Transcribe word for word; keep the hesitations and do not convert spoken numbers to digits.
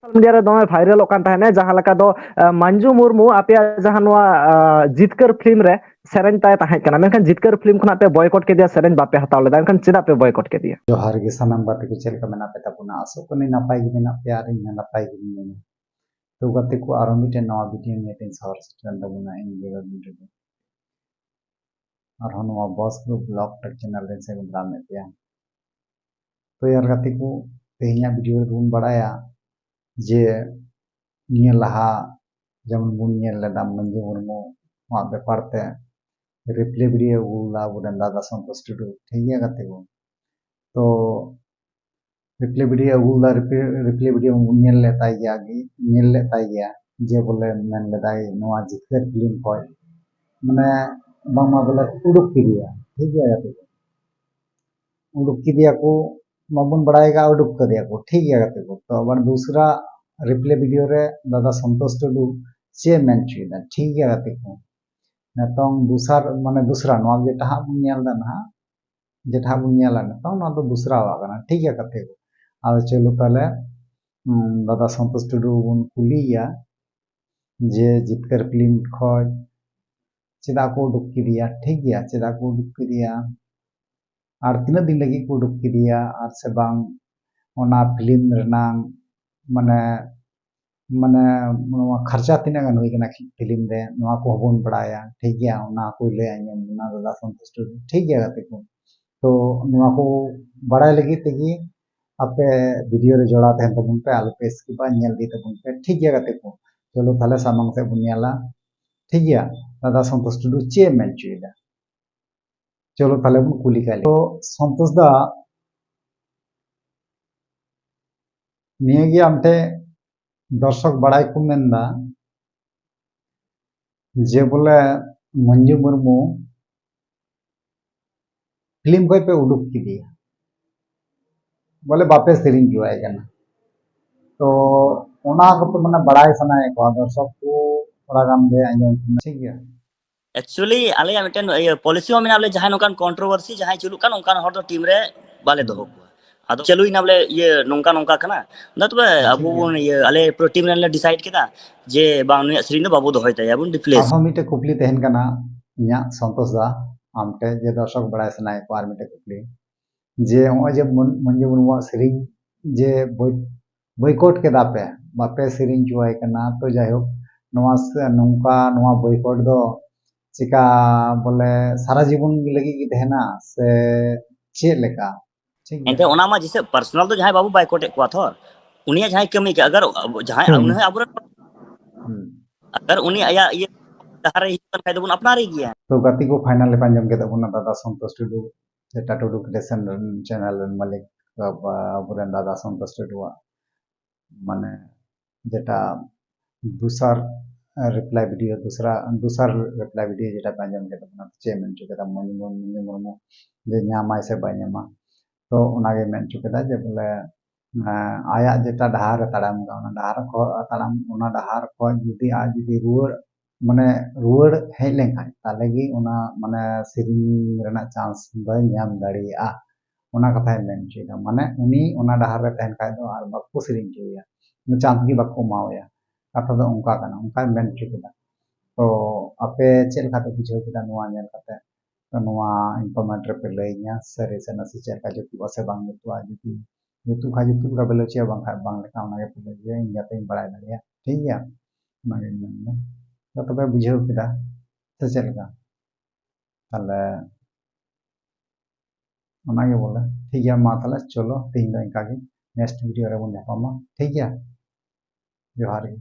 social media ᱨᱮ ᱫᱚᱢᱮ ᱵᱷᱟᱭᱨᱟᱞᱚᱜ ᱠᱟᱱ ᱛᱟᱦᱮᱱᱟ, ᱡᱟᱦᱟᱸ ᱞᱮᱠᱟ ᱫᱚ ᱟᱸ, ᱢᱟᱱᱡᱩ ᱢᱩᱨᱢᱩ ᱟᱯᱮᱭᱟᱜ ᱡᱟᱦᱟᱸ ᱱᱚᱣᱟ ᱟᱸ, ᱡᱤᱛᱠᱟᱹᱨ ᱯᱷᱤᱞᱢ ᱨᱮ ᱥᱮᱨᱮᱧ ᱛᱟᱭ ᱛᱟᱦᱮᱸ ᱠᱟᱱᱟ, ᱢᱮᱱᱠᱷᱟᱱ ᱡᱤᱛᱠᱟᱹᱨ ᱯᱷᱤᱞᱢ ᱠᱷᱚᱱᱟᱜ ᱯᱮ ᱵᱚᱭᱠᱚᱴ ᱠᱮᱫᱮᱭᱟ, ᱥᱮᱨᱮᱧ ᱵᱟᱯᱮ ᱦᱟᱛᱟᱣ ᱞᱮᱫᱟ, ᱮᱱᱠᱷᱟᱱ ᱪᱮᱫᱟᱜ ᱯᱮ ᱵᱚᱭᱠᱚᱴ ᱠᱮᱫᱮᱭᱟ? ᱡᱚᱦᱟᱨ ᱜᱮ ᱥᱟᱱᱟᱢ ᱜᱟᱛᱮ ᱠᱚ, ᱪᱮᱫ ᱞᱮᱠᱟ ᱢᱮᱱᱟᱜ ᱯᱮ ᱛᱟᱵᱚᱱᱟ? ᱟᱥᱚᱜ ᱠᱟᱹᱱᱟᱹᱧ ᱱᱟᱯᱟᱭ ᱜᱮ ᱢᱮᱱᱟᱜ ᱯᱮᱭᱟ ᱟᱨ ᱤᱧ ᱦᱚᱸ ᱱᱟᱯᱟᱭ ᱜᱮ ᱢᱤᱱᱟᱹᱧᱟ᱾ ᱛᱚ ᱜᱟᱛᱮ ᱠᱚ, ᱟᱨᱚ ᱢᱤᱫᱴᱮᱱ ᱱᱟᱣᱟ ᱵᱷᱤᱰᱤᱭᱳ ᱱᱤᱭᱮ ᱛᱮᱧ ᱥᱚᱦᱚᱨ ᱥᱮᱴᱮᱨᱮᱱ ᱛᱟᱵᱚᱱᱟ ᱤᱧ ᱜᱮ ᱵᱟᱹᱵᱤᱱ ᱴᱩᱰᱩ᱾ ᱟᱨᱦᱚᱸ ᱱᱚᱣᱟ ᱵᱚᱥ ᱜᱨᱩᱯ ᱵᱞᱚᱜ ᱴᱮᱠ ᱪᱮᱱᱮᱞ ᱨᱮ ᱥᱟᱹᱜᱩᱱ ᱫᱟᱨᱟᱢᱮᱫ ᱯᱮᱭᱟ᱾ ᱛᱚ ᱭᱟᱨ ᱜᱟᱛᱮ ᱠᱚ, ᱛᱮᱦᱮᱧᱟᱜ ᱵᱷᱤᱰᱤᱭᱳ ᱨᱮᱫᱚ ᱵᱚᱱ ᱵᱟᱲᱟᱭᱟ ᱡᱮ ᱱᱤᱭᱟᱹ ᱞᱟᱦᱟ ᱡᱮᱢᱚᱱ ᱵᱚᱱ ᱧᱮᱞ ᱞᱮᱫᱟ ᱢᱟᱹᱱᱡᱩ ᱢᱩᱨᱢᱩ ᱟᱜ ᱵᱮᱯᱟᱨ ᱛᱮ ᱨᱤᱯᱞᱟᱭ ᱵᱷᱤᱰᱤᱭᱳ ᱟᱹᱜᱩ ᱞᱮᱫᱟ ᱟᱵᱚᱨᱮᱱ ᱫᱟᱫᱟ ᱥᱚᱱᱛᱳᱥ ᱴᱩᱰᱩ, ᱴᱷᱤᱠ ᱜᱮᱭᱟ ᱜᱟᱛᱮ ᱠᱚ? ᱛᱚ ᱨᱤᱯᱞᱟᱭ ᱵᱷᱤᱰᱤᱭᱳ ᱟᱹᱜᱩ ᱞᱮᱫᱟ, ᱨᱤᱯᱞᱟᱭ ᱵᱷᱤᱰᱤᱭᱳ ᱵᱚᱱ ᱧᱮᱞ ᱞᱮᱫ ᱛᱟᱭ ᱜᱮᱭᱟ, ᱧᱮᱞ ᱞᱮᱫ ᱛᱟᱭ ᱜᱮᱭᱟ ᱡᱮ ᱵᱚᱞᱮ ᱢᱮᱱ ᱞᱮᱫᱟᱭ ᱱᱚᱣᱟ ᱡᱤᱛᱠᱟᱹᱨ ᱯᱷᱤᱞᱢ ᱠᱷᱚᱡ ᱢᱟᱱᱮ ᱵᱟᱝᱢᱟ ᱵᱚᱞᱮ ᱩᱰᱩᱠ ᱠᱮᱫᱮᱭᱟ, ᱴᱷᱤᱠ ᱜᱮᱭᱟ ᱜᱟᱛᱮ ᱠᱚ? ᱩᱰᱩᱠ ᱠᱮᱫᱮᱭᱟ ᱠᱚ, ᱢᱟᱵᱚᱱ ᱵᱟᱲᱟᱭ ᱜᱮ ᱩᱰᱩᱠ ᱠᱮᱫᱮᱭᱟ ᱠᱚ, ᱴᱷᱤᱠ ᱜᱮᱭᱟ ᱜᱟᱛᱮ ᱠᱚ? ᱛᱚ ᱟᱵᱟᱨ ᱫᱩᱥᱨᱟ ᱨᱤᱯᱞᱟᱭ ᱵᱷᱤᱰᱤᱭᱳ ᱨᱮ ᱫᱟᱫᱟ ᱥᱚᱱᱛᱳᱥ ᱴᱩᱰᱩ ᱪᱮᱫ ᱮ ᱢᱮᱱ ᱦᱚᱪᱚᱭᱮᱫᱟ, ᱴᱷᱤᱠ ᱜᱮᱭᱟ ᱜᱟᱛᱮ ᱠᱚ? ᱱᱤᱛᱚᱝ ᱫᱚᱥᱟᱨ ᱢᱟᱱᱮ ᱫᱚᱥᱨᱟ ᱱᱚᱣᱟ ᱡᱮᱴᱟ ᱦᱟᱸᱜ ᱵᱚᱱ ᱧᱮᱞ ᱮᱫᱟ ᱱᱟᱦᱟᱜ, ᱡᱮᱴᱟ ᱦᱟᱸᱜ ᱵᱚᱱ ᱧᱮᱞᱟ ᱱᱤᱛᱚᱝ, ᱱᱚᱣᱟ ᱫᱚ ᱫᱚᱥᱨᱟᱣᱟᱜ ᱠᱟᱱᱟ, ᱴᱷᱤᱠ ᱜᱮᱭᱟ ᱜᱟᱛᱮ ᱠᱚ? ᱟᱫᱚ ᱪᱚᱞᱚ ᱛᱟᱦᱞᱮ ᱩᱸ, ᱫᱟᱫᱟ ᱥᱚᱱᱛᱳᱥ ᱴᱩᱰᱩ ᱵᱚᱱ ᱠᱩᱞᱤᱭᱮᱭᱟ ᱡᱮ ᱡᱤᱛᱠᱟᱹᱨ ᱯᱷᱤᱞᱢ ᱠᱷᱚᱡ ᱪᱮᱫᱟᱜ ᱠᱚ ᱩᱰᱩᱠ ᱠᱮᱫᱮᱭᱟ, ᱴᱷᱤᱠ ᱜᱮᱭᱟ, ᱪᱮᱫᱟᱜ ᱠᱚ ᱩᱰᱩᱠ ᱠᱮᱫᱮᱭᱟ ᱟᱨ ᱛᱤᱱᱟᱹᱜ ᱫᱤᱱ ᱞᱟᱹᱜᱤᱫ ᱠᱚ ᱩᱰᱩᱠ ᱠᱮᱫᱮᱭᱟ ᱟᱨ ᱥᱮ ᱵᱟᱝ ᱚᱱᱟ ᱯᱷᱤᱞᱢ ᱨᱮᱱᱟᱝ ᱢᱟᱱᱮ ᱢᱟᱱᱮ ᱱᱚᱣᱟ ᱠᱷᱚᱨᱪᱟ ᱛᱤᱱᱟᱹᱜ ᱜᱟᱱ ᱦᱩᱭ ᱠᱟᱱᱟ ᱯᱷᱤᱞᱢ ᱨᱮ, ᱱᱚᱣᱟ ᱠᱚᱦᱚᱸ ᱵᱚᱱ ᱵᱟᱲᱟᱭᱟ, ᱴᱷᱤᱠ ᱜᱮᱭᱟ? ᱚᱱᱟ ᱠᱚᱭ ᱞᱟᱹᱭ ᱟᱸᱡᱚᱢ ᱵᱚᱱᱟ ᱫᱟᱫᱟ ᱥᱚᱱᱛᱳᱥ ᱴᱩᱰᱩ, ᱴᱷᱤᱠ ᱜᱮᱭᱟ ᱜᱟᱛᱮ ᱠᱚ? ᱛᱚ ᱱᱚᱣᱟ ᱠᱚ ᱵᱟᱲᱟᱭ ᱞᱟᱹᱜᱤᱫ ᱛᱮᱜᱮ ᱟᱯᱮ ᱵᱷᱤᱰᱤᱭᱳ ᱨᱮ ᱡᱚᱲᱟᱣ ᱛᱟᱦᱮᱱ ᱛᱟᱵᱚᱱ ᱯᱮ, ᱟᱞᱚ ᱯᱮ ᱥᱠᱤᱯᱟ, ᱧᱮᱞ ᱤᱫᱤ ᱛᱟᱵᱚᱱ ᱯᱮ, ᱴᱷᱤᱠ ᱜᱮᱭᱟ ᱜᱟᱛᱮ ᱠᱚ? ᱪᱚᱞᱚ ᱛᱟᱦᱞᱮ ᱥᱟᱢᱟᱝ ᱥᱮᱫ ᱵᱚᱱ ᱧᱮᱞᱟ, ᱴᱷᱤᱠ ᱜᱮᱭᱟ? ᱫᱟᱫᱟ ᱥᱚᱱᱛᱳᱥ ᱴᱩᱰᱩ ᱪᱮᱫ ᱮ ᱢᱮᱱ ᱦᱚᱪᱚᱭᱮᱫᱟ? ᱪᱚᱞᱚ ᱛᱟᱦᱞᱮ ᱵᱚᱱ ᱠᱩᱞᱤ ᱠᱟᱭ ᱞᱮᱜᱮ᱾ ᱛᱚ ᱥᱚᱱᱛᱳᱥ ᱫᱟ, ᱱᱤᱭᱟᱹ ᱜᱮ ᱟᱢ ᱴᱷᱮᱡ ᱫᱚᱨᱥᱚᱠ ᱵᱟᱲᱟᱭ ᱠᱚ ᱢᱮᱱᱫᱟ ᱡᱮ ᱵᱚᱞᱮ ᱢᱚᱧᱡᱩ ᱢᱩᱨᱢᱩ ᱯᱷᱤᱞᱢ ᱠᱷᱚᱡ ᱯᱮ ᱩᱰᱩᱠ ᱠᱮᱫᱮᱭᱟ, ᱵᱚᱞᱮ ᱵᱟᱯᱮ ᱥᱮᱨᱮᱧ ᱦᱚᱪᱚᱣᱟᱭ ᱠᱟᱱᱟ᱾ ᱛᱚ ᱚᱱᱟ ᱠᱚᱛᱮ ᱢᱟᱱᱮ ᱵᱟᱲᱟᱭ ᱥᱟᱱᱟᱭᱮᱫ ᱠᱚᱣᱟ ᱫᱚᱨᱥᱚᱠ ᱠᱚ, ᱛᱷᱚᱲᱟ ᱜᱟᱱ ᱞᱮ ᱟᱸᱡᱚᱢ ᱠᱟᱱᱟ, ᱴᱷᱤᱠ ᱜᱮᱭᱟ? ᱮᱠᱪᱩᱭᱮᱞᱤ ᱟᱞᱮᱭᱟᱜ ᱢᱤᱫᱴᱮᱱ ᱤᱭᱟᱹ ᱯᱚᱞᱤᱥᱤ ᱦᱚᱸ ᱢᱮᱱᱟᱜᱼᱟ, ᱵᱚᱞᱮ ᱡᱟᱦᱟᱸᱭ ᱱᱚᱝᱠᱟᱱ ᱠᱚᱱᱴᱨᱳᱵᱷᱟᱨᱥᱤ ᱡᱟᱦᱟᱸᱭ ᱪᱟᱹᱞᱩᱜ ᱠᱟᱱ ᱚᱱᱠᱟᱱ ᱦᱚᱲ ᱫᱚ ᱴᱤᱢ ᱨᱮ ᱵᱟᱞᱮ ᱦᱩᱸ᱾ ᱫᱚᱦᱚ ᱠᱚᱣᱟ᱾ ᱟᱫᱚ ᱪᱟᱹᱞᱩᱭᱮᱱᱟ ᱵᱚᱞᱮ, ᱤᱭᱟᱹ, ᱱᱚᱝᱠᱟ ᱱᱚᱝᱠᱟ ᱠᱟᱱᱟ᱾ ᱚᱱᱟ ᱛᱚᱵᱮ ᱟᱪᱪᱷᱟ, ᱟᱵᱚ ᱴᱷᱤᱠ ᱜᱮᱭᱟ᱾ ᱵᱚᱱ, ᱤᱭᱟᱹ, ᱟᱞᱮ ᱯᱩᱨᱟᱹ ᱴᱤᱢ ᱨᱮᱱ ᱞᱮ ᱰᱤᱥᱟᱭᱤᱰ ᱠᱮᱫᱟ ᱡᱮ ᱵᱟᱝ, ᱱᱩᱭᱟᱜ ᱥᱮᱨᱮᱧ ᱫᱚ ᱵᱟᱵᱚ ᱫᱚᱦᱚᱭ ᱛᱟᱭᱟ, ᱵᱚᱱ ᱨᱤᱯᱞᱮᱥ᱾ ᱟᱨᱦᱚᱸ ᱢᱤᱫᱴᱮᱡ ᱠᱩᱠᱞᱤ ᱛᱟᱦᱮᱱ ᱠᱟᱱᱟ ᱤᱧᱟᱹᱜ, ᱥᱚᱱᱛᱳᱥ ᱫᱟ, ᱟᱢ ᱴᱷᱮᱡ, ᱡᱮ ᱫᱚᱨᱥᱚᱠ ᱵᱟᱲᱟᱭ ᱥᱟᱱᱟᱭᱮᱫ ᱠᱚᱣᱟ ᱟᱨ ᱢᱤᱫᱴᱮᱡ ᱠᱩᱠᱞᱤ, ᱡᱮ ᱱᱚᱜᱼᱚᱭ ᱡᱮ ᱢᱚᱱ-, ᱢᱚᱧᱡᱩ ᱢᱩᱨᱢᱩᱣᱟᱜ ᱥᱮᱨᱮᱧ ᱡᱮ ᱵᱚᱭ-, ᱵᱚᱭᱠᱚᱴ ᱠᱮᱫᱟ ᱯᱮ, ᱵᱟᱯᱮ ᱥᱮᱨᱮᱧ ᱦᱚᱪᱚᱣᱟᱭ ᱠᱟᱱᱟ, ᱛᱚ ᱡᱟᱭᱦᱳᱠ, ᱱᱚᱣᱟ ᱥᱮ-, ᱱᱚᱝᱠᱟ ᱱᱚᱣᱟ ᱵᱚᱭᱠᱚᱴ ᱫᱚ ᱪᱮᱠᱟ ᱵᱚᱞᱮ ᱥᱟᱨᱟ ᱡᱤᱵᱚᱱ ᱞᱟᱹᱜᱤᱫ ᱜᱮ ᱛᱟᱦᱮᱱᱟ ᱥᱮ ᱪᱮᱫ ᱞᱮᱠᱟ? ᱴᱷᱤᱠ ᱜᱮᱭᱟ᱾ ᱮᱱᱛᱮ ᱚᱱᱟ ᱢᱟ ᱡᱮᱥᱮ ᱯᱟᱨᱥᱚᱱᱟᱞ ᱫᱚ ᱡᱟᱦᱟᱸᱭ ᱵᱟᱵᱚ ᱵᱟᱭᱠᱚᱴᱮᱫ ᱠᱚᱣᱟ ᱛᱷᱚᱨ, ᱩᱱᱤᱭᱟᱜ ᱡᱟᱦᱟᱸᱭ ᱠᱟᱹᱢᱤ ᱠᱟᱜ, ᱟᱜᱟᱨ ᱡᱟᱦᱟᱸᱭ ᱦᱩᱸ᱾ ᱩᱱᱤ ᱦᱚᱸ ᱟᱵᱚᱨᱮᱱ, ᱦᱩᱸ᱾ ᱟᱜᱟᱨ ᱩᱱᱤ ᱟᱭᱟᱜ ᱤᱭᱟᱹ ᱰᱟᱦᱟᱨ ᱨᱮ ᱦᱤᱡᱩᱜ ᱠᱟᱱ ᱠᱷᱟᱡ ᱫᱚᱵᱚᱱ ᱟᱯᱱᱟᱨᱮ ᱜᱮᱭᱟ᱾ ᱛᱚ ᱜᱟᱛᱮ ᱠᱚ, ᱯᱷᱟᱭᱱᱟᱞ ᱞᱮᱠᱟ ᱟᱸᱡᱚᱢ ᱠᱮᱫᱟ ᱵᱚᱱ ᱫᱟᱫᱟ ᱥᱚᱱᱛᱳᱥ ᱴᱩᱰᱩ, ᱡᱮᱴᱟ ᱴᱩᱰᱩ ᱠᱨᱤᱭᱮᱥᱚᱱ ᱨᱮᱱ ᱪᱮᱱᱮᱞ ᱨᱮᱱ ᱢᱟᱹᱞᱤᱠ, ᱟᱵ-, ᱟᱵᱚᱨᱮᱱ ᱫᱟᱫᱟ ᱥᱚᱱᱛᱳᱥ ᱴᱩᱰᱩᱣᱟᱜ, ᱢᱟᱱᱮ, ᱡᱮᱴᱟ ᱫᱚᱥᱟᱨ ᱨᱤᱯᱞᱟᱭ ᱵᱷᱤᱰᱤᱭᱳ, ᱫᱚᱥᱨᱟ, ᱫᱚᱥᱟᱨ ᱨᱤᱯᱞᱟᱭ ᱵᱷᱤᱰᱤᱭᱳ ᱡᱮᱴᱟ ᱯᱮ ᱟᱸᱡᱚᱢ ᱠᱮᱫᱟ, ᱚᱱᱟ ᱪᱮᱫ ᱮ ᱢᱮᱱ ᱦᱚᱪᱚ ᱠᱮᱫᱟ, ᱢᱚᱧᱡᱩ ᱢᱩᱨᱢᱩ, ᱢᱚᱧᱡᱩ ᱢᱩᱨᱢᱩ ᱡᱮ ᱧᱟᱢᱟᱭ ᱥᱮ ᱵᱟᱭ ᱧᱟᱢᱟ, ᱛᱚ ᱚᱱᱟᱜᱮ ᱢᱮᱱ ᱦᱚᱪᱚ ᱠᱮᱫᱟ ᱡᱮ ᱵᱚᱞᱮ, ᱮᱸ, ᱟᱭᱟᱜ ᱡᱮᱴᱟ ᱰᱟᱦᱟᱨ ᱮ ᱛᱟᱲᱟᱢ ᱮᱫᱟ, ᱚᱱᱟ ᱰᱟᱦᱟᱨ ᱠᱷᱚᱱ ᱛᱟᱲᱟᱢ, ᱚᱱᱟ ᱰᱟᱦᱟᱨ ᱠᱷᱚᱱ ᱡᱩᱫᱤ ᱟᱡ ᱡᱩᱫᱤ ᱨᱩᱣᱟᱹᱲ, ᱢᱟᱱᱮ ᱨᱩᱣᱟᱹᱲ ᱦᱮᱡ ᱞᱮᱱᱠᱷᱟᱱ, ᱛᱟᱦᱞᱮ ᱜᱮ ᱚᱱᱟ, ᱢᱟᱱᱮ, ᱥᱮᱨᱮᱧ ᱨᱮᱱᱟᱜ ᱪᱟᱱᱥ ᱫᱚᱭ ᱧᱟᱢ ᱫᱟᱲᱮᱭᱟᱜᱼᱟ᱾ ᱚᱱᱟ ᱠᱟᱛᱷᱟᱭ ᱢᱮᱱ ᱦᱚᱪᱚᱭᱮᱫᱟ, ᱢᱟᱱᱮ ᱩᱱᱤ ᱚᱱᱟ ᱰᱟᱦᱟᱨ ᱨᱮ ᱛᱟᱦᱮᱱ ᱠᱷᱟᱡ ᱫᱚ ᱟᱨ ᱵᱟᱠᱚ ᱥᱮᱨᱮᱧ ᱦᱚᱪᱚᱭᱟ, ᱪᱟᱱᱥ ᱜᱮ ᱵᱟᱠᱚ ᱮᱢᱟᱣᱟᱭᱟ᱾ ᱠᱟᱛᱷᱟ ᱫᱚ ᱚᱱᱠᱟ ᱠᱟᱱᱟ, ᱚᱱᱠᱟᱭ ᱢᱮᱱ ᱦᱚᱪᱚ ᱠᱮᱫᱟ᱾ ᱛᱚ ᱟᱯᱮ ᱪᱮᱫ ᱞᱮᱠᱟ ᱯᱮ ᱵᱩᱡᱷᱟᱹᱣ ᱠᱮᱫᱟ ᱱᱚᱣᱟ ᱧᱮᱞ ᱠᱟᱛᱮ? ᱛᱚ ᱱᱚᱣᱟ ᱤᱧ ᱠᱚᱢᱮᱱᱴ ᱨᱮᱯᱮ ᱞᱟᱹᱭᱟᱹᱧᱟ, ᱥᱟᱹᱨᱤ ᱥᱮ ᱱᱟᱥᱮ ᱪᱮᱫ ᱞᱮᱠᱟ ᱡᱩᱛᱩᱜᱼᱟ ᱥᱮ ᱵᱟᱝ ᱡᱩᱛᱩᱜᱼᱟ᱾ ᱡᱩᱫᱤ ᱡᱩᱛᱩᱜ ᱠᱷᱟᱡ ᱡᱩᱛᱩᱜ ᱞᱮᱠᱟ ᱯᱮ ᱞᱟᱹᱭ ᱦᱚᱪᱚᱭᱟ, ᱵᱟᱝᱠᱷᱟᱡ ᱵᱟᱝ ᱞᱮᱠᱟ, ᱚᱱᱟ ᱜᱮᱯᱮ ᱞᱟᱹᱭ ᱦᱚᱪᱚᱭᱟ, ᱤᱧ ᱡᱟᱛᱮᱧ ᱵᱟᱲᱟᱭ ᱫᱟᱲᱮᱭᱟᱜ, ᱴᱷᱤᱠ ᱜᱮᱭᱟ? ᱚᱱᱟᱜᱤᱧ ᱢᱮᱱᱫᱟ᱾ ᱛᱚ ᱛᱚᱵᱮ ᱵᱩᱡᱷᱟᱹᱣ ᱠᱮᱫᱟ ᱥᱮ ᱪᱮᱫ ᱞᱮᱠᱟ? ᱛᱟᱦᱞᱮ ᱚᱱᱟᱜᱮ ᱵᱚᱞᱮ, ᱴᱷᱤᱠ ᱜᱮᱭᱟ, ᱢᱟ ᱛᱟᱦᱞᱮ ᱪᱚᱞᱚ, ᱛᱮᱦᱮᱧ ᱫᱚ ᱤᱱᱠᱟ ᱜᱮ, ᱱᱮᱠᱥᱴ ᱵᱷᱤᱰᱤᱭᱳ ᱨᱮᱵᱚᱱ ᱧᱟᱯᱟᱢᱟ, ᱴᱷᱤᱠ ᱜᱮᱭᱟ? ᱡᱚᱦᱟᱨ ᱜᱮ᱾